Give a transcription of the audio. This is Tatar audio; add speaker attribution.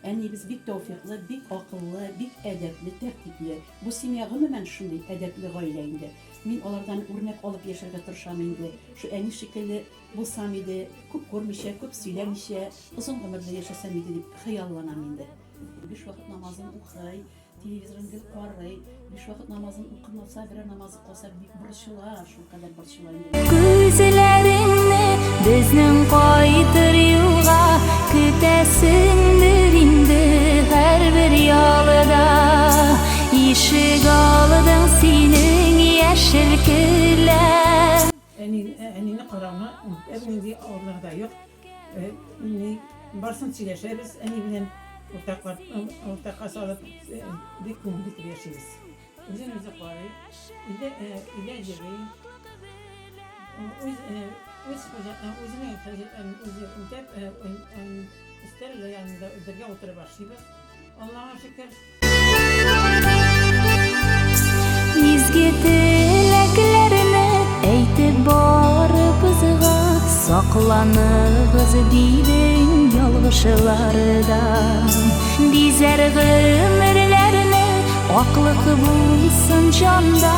Speaker 1: Әниебез бик тәүфыйклы, бик акыллы, бик әдәпле, тәртипле. Бу семья гомумән шундый әдәпле гаилә инде. Мин алардан үрнәк алып яшәргә тырышам инде. Шу әни шикелле булсам иде, күп күрмичә, күп сөйләмичә, озын гомерле яшәсәм иде дип хыялланам инде. Биш вакыт намазын укый, телевизорын гел карый. Биш вакыт намазын укымаса, берәр намазы калса, бик борчыла, шулкадәр борчыла инде.
Speaker 2: Күзләреңне безнең кайтыр юлга көтәсеңдер инде һәрбер ялда. Ишек алдың синең яшел келәм.
Speaker 3: Әни, әнине карауны бернинди авырлыгы да юк. Ни, барсын сөйләшәбез әни белән, уртаклап, уртакка салып, бик күңелле итеп яшибез. Үзен үзе карый, өйдә, өйдә йөри. Үз, үз үзенең хаҗәтләрен үзе үтәп, өстәл янында бергә утырып ашыйбыз. Аллага шөкер.
Speaker 2: Изге теләкләрне әйтеп барыбызга, Сакланыгыз дидең ялгышлардан. Бизәр гомерләрне аклык булсын җанда.